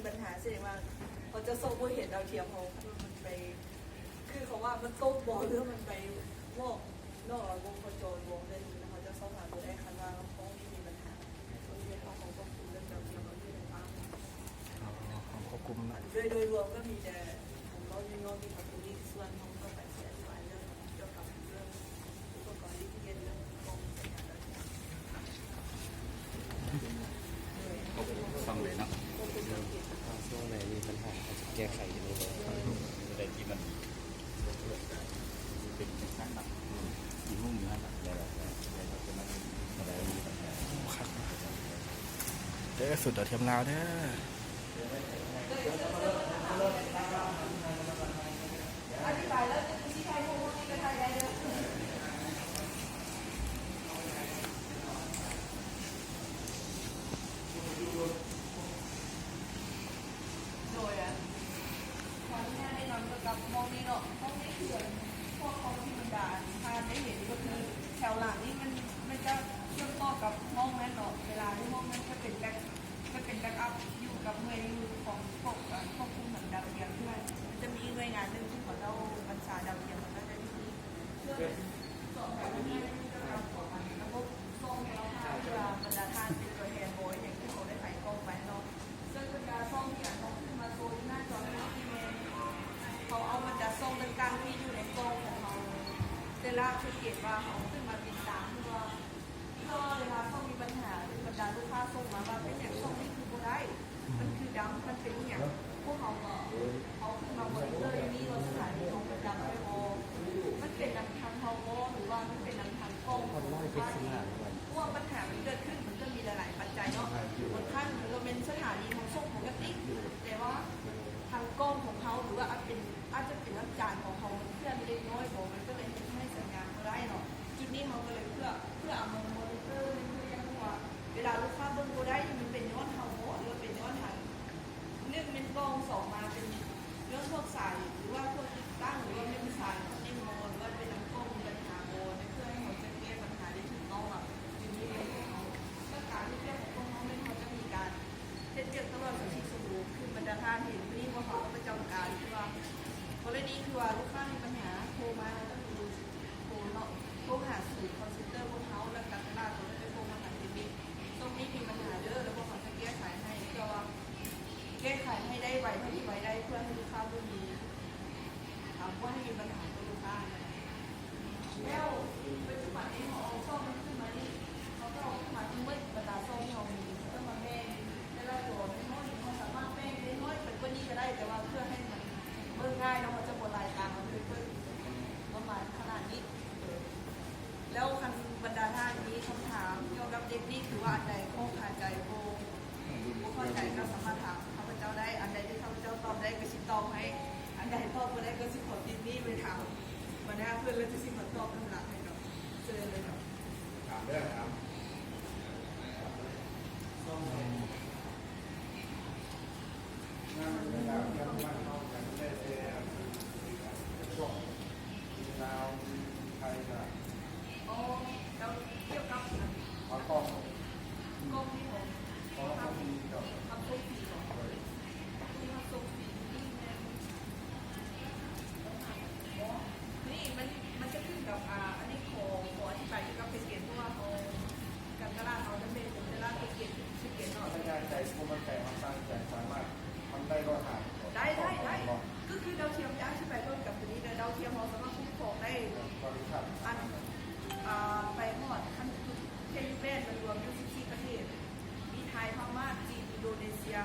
ບັນຫາເຊັ່ນວ່າ ເຂົາຈະສ່ອງບໍ່ເຫັນດາວທຽມເຮົາ ຄັນວ່າມັນໄປ ຄືເຂົາວ່າມັນຕົກບໍ່ ຫຼືມັນໄປວອກນອກລະບົບໂຄຈອນບໍ່ ແບບນີ້ນະ ເຂົາຈະສ່ອງຫາບໍ່ໄດ້ ຄັນວ່າຫ້ອງນີ້ມີບັນຫາ. ໂອເຄ ເຮົາຂໍຂອບຄຸນເລື່ອງດາວທຽມ ເຮົາຢູ່ໃນພາບ ອໍ ຂອບຄຸນນະ ໂດຍ ໂດຍລວມກໍມີແຕ່ເວົ້າຍ້ອນໆ ທີ່ເຂົາຕົວນີ້ ສ່ວນຫ້ອງຕໍ່ໄປຊິອະທິບາຍເລື່ອງ ກ່ຽວກັບເລື່ອງອຸປະກອນທີ່ເຮັດເລື່ອງກ້ອງສັນຍານດາວທຽມ ຄອບຄົວຟັງເລີຍເນາະ ຄອບຄົວຟັງເລີຍ ຖ້າຊ່ວງໃດມີບັນຫາ ອາດຈະແກ້ໄຂຢູ່ນີ້ເລີຍ ໃດທີ່ມັນເປັນຈັ່ງຊັ້ນເນາະ ທີ່ຮູ້ຢູ່ຫັ້ນນະ ແລ້ວ ແລ້ວ ແລ້ວ ແລ້ວ ແລ້ວ ແລ້ວມີບັນຫາ ໂອ້ ຄັກ ເດີ ສູດດາວທຽມລາວເດີ. ໂດຍ ອັນ ຂໍອະນຸຍາດແນະນຳກ່ຽວກັບຫ້ອງນີ້ເນາະ ຫ້ອງນີ້ຄື ອັນ ພວກຫ້ອງທີ່ບັນດາທ່ານໄດ້ເຫັນ ກໍຄືແຖວຫຼັງນີ້ມັນ ມັນຈະເຊື່ອມຕໍ່ກັບຫ້ອງນັ້ນເນາະ ເວລາທີ່ຫ້ອງນັ້ນຈະເປັນແບັກ ຈະເປັນແບັກອັບຢູ່ກັບໜ່ວຍຢູ່ຂອງພວກ ເອີ ຄວບຄຸມຂອງດາວທຽມຢູ່ຫັ້ນ ມັນຈະມີໜ່ວຍງານໜຶ່ງທີ່ເຂົາເຈົ້າບັນຊາດາວທຽມ ເຂົາເຈົ້າຈະຢູ່ທີ່ ເພື່ອສອບຖາມລາຍລະອຽດກ່ຽວກັບພວກ ອັນ ລະບົບ ຊ່ອງໂທລະພາບ ເພື່ອບັນດາທ່ານເປັນຕົວແທນບໍ່ ອີ່ຫຍັງທີ່ເຂົາໄດ້ຂາຍຂອງໄປເນາະ ເຊິ່ງບັນດາຊ່ອງທີ່ເຮົາຂຶ້ນມາໂຊຢູ່ໜ້າຈໍນີ້ ທີ່ແມ່ນເຮົາເອົາບັນດາຊ່ອງຕ່າງໆທີ່ຢູ່ໃນກ້ອງຂອງເຮົາ ແຕ່ລະແພັກເກດວ່າເຮົາເອົາຂຶ້ນມາຕິດຕາມ ເພື່ອວ່າ ເວລາເຂົາມີບັນຫາ ຫຼືບັນດາລູກຄ້າສົ່ງມາວ່າ ເປັນຫຍັງຊ່ອງນີ້ຄືບໍ່ໄດ້ ມັນຄືດຳ ມັນເປັນອີ່ຫຍັງ ພວກເຮົາກໍເອົາຂຶ້ນມາມໍນິເຕີຢູ່ນີ້ວ່າສະຖານີເຮົາມັນດຳໄດ້ບໍ່ ມັນເປັນນຳທາງເຮົາບໍ່ ຫຼືວ່າມັນເປັນນຳທາງກ້ອງຂອງລູກຄ້າເອງ ເພາະວ່າບັນຫາມັນເກີດຂຶ້ນ ມັນກໍມີຫຼາຍໆປັດໄຈເນາະ ບາງຄັ້ງມັນກໍແມ່ນສະຖານີເຮົາສົ່ງປົກກະຕິ ແຕ່ວ່າທາງກ້ອງຂອງເຮົາ ຫຼືວ່າອາດເປັນ ອາດຈະເປັນນ້ຳຈານຂອງເຮົາມັນເຄື່ອນເລັກນ້ອຍບໍ່ ມັນກໍເລີຍເຮັດໃຫ້ສັນຍານບໍ່ໄດ້ເນາະ ຈຸດນີ້ເຮົາກໍເລີຍເພື່ອ ເພື່ອເອົາມາມໍນິເຕີ ເພື່ອຢາກຮູ້ວ່າ ເວລາລູກຄ້າເບິ່ງບໍ່ໄດ້ ມັນເປັນຍ້ອນເຮົາບໍ່ ຫຼືວ່າເປັນຍ້ອນທາງ ໜຶ່ງແມ່ນກ້ອງ ສອງມາເປັນເລື່ອງພວກສາຍ ຫຼືວ່າພວກຕິດຕັ້ງ ຫຼືວ່າແມ່ນສາຍເອງບໍ່ ຫຼືວ່າເປັນນຳກ້ອງມີບັນຫາບໍ່ ເພື່ອໃຫ້ເຮົາຈະແກ້ບັນຫາໄດ້ຖືກຕ້ອງ ຢູ່ນີ້ແມ່ນພວກເຮົາ ແລະການເຮັດວຽກຂອງພວກເຮົາແມ່ນເຮົາຈະມີການ ເຮັດວຽກຕະຫຼອດຊາວສີ່ຊົ່ວໂມງ ຄືບັນດາທ່ານເຫັນມື້ນີ້ພວກເຮົາກໍປະຈຳການ ຄືວ່າ ກໍລະນີຄືວ່າລູກຄ້າມີບັນຫາໂທມາ ກໍຄືໂທເນາະ ໂທຫາສູນຄໍເຊັນເຕີພວກເຮົາ ແລ້ວການຕະຫຼາດເຂົາກໍຈະໂທມາຫາເດວິດ ຊ່ວງນີ້ມີບັນຫາເດີ ແລ້ວພວກເຮົາຈະແກ້ໄຂໃຫ້ ເພື່ອວ່າແກ້ໄຂໃຫ້ໄດ້ໄວເທົ່າທີ່ໄວໄດ້ ເພື່ອໃຫ້ລູກຄ້າບໍ່ມີ ອ່າ ບໍ່ໃຫ້ມີບັນຫາກັບລູກຄ້າ. ແລ້ວປັດຈຸບັນນີ້ເຮົາເອົາຊ່ອງມັນຂຶ້ນມານີ້ ເຮົາກໍເອົາຂຶ້ນມາທັງໝົດ ບັນດາຊ່ອງທີ່ເຮົາມີ ເຮົາກໍມາແບ່ງແຕ່ລະໂຕນ້ອຍໆ ເຮົາສາມາດແບ່ງໄດ້ນ້ອຍໄປກວ່ານີ້ກໍໄດ້ ແຕ່ວ່າເພື່ອໃຫ້ມັນເບິ່ງງ່າຍເນາະ ເຮົາຈະບໍ່ລາຍຕາມາເບິ່ງປະມານຂະໜາດນີ້. ແລ້ວຄັນບັນດາທ່ານມີຄຳຖາມກ່ຽວກັບເຕັກນິກ ຫຼືວ່າອັນໃດຂ້ອງຄາໃຈ ບໍ່ ບໍ່ເຂົ້າໃຈກໍສາມາດຖາມຂ້າພະເຈົ້າໄດ້ ອັນໃດທີ່ຂ້າພະເຈົ້າຕອບໄດ້ກໍຊິຕອບໃຫ້ ອັນໃດຕອບບໍ່ໄດ້ກໍຊິຂໍຕິດໜີ້ໄປຖາມບັນດາເພິ່ນ ແລ້ວຈະຊິມາຕອບນຳຫຼັງໃຫ້ເນາະ. ເຊີນເລີຍເນາະ ຖາມເດີ ຖາມ. ລາວ ໄທ ລະ ອໍ ແລ້ວກ່ຽວກັບ ອ່າ ກ້ອງ ກ້ອງນີ້ ຂອງ ຂອງເຮົາ ຮັບສົ່ງຟຣີ ຮັບສົ່ງຟຣີບໍ? ໂດຍ ຮັບສົ່ງຟຣີນີ້ແມ່ນ ອໍ ນີ້ມັນ ມັນຈະຂຶ້ນກັບ ອ່າ ອັນນີ້ຂໍ ຂໍອະທິບາຍກ່ຽວກັບແພັກເກດ ເພາະວ່າເຮົາ ການຕະຫຼາດເຮົາຈະແບ່ງເປັນແຕ່ລະແພັກເກດ ແພັກເກດເນາະ ໄລຍະໄກ ບໍ່ມັນໄກ ເຮົາຕັ້ງໃຈສາມາດ ມັນໄດ້ຮ້ອຍຫ້າ ໄດ້ ໄດ້ ໄດ້ ກໍຄືດາວທຽມຈະອະທິບາຍເພີ່ມກັບໂຕນີ້ເດີ ດາວທຽມເຮົາສາມາດຄຸ້ມຄອງໄດ້ ເອີ ບໍລິສັດ ອັນ ອ່າ ໄປຮອດ ຄັນແຕ່ຢູ່ແບນມັນລວມຢູ່ສິບສີ່ປະເທດ ມີໄທ ພະມ້າ ຈີນ ອິນໂດເນເຊຍ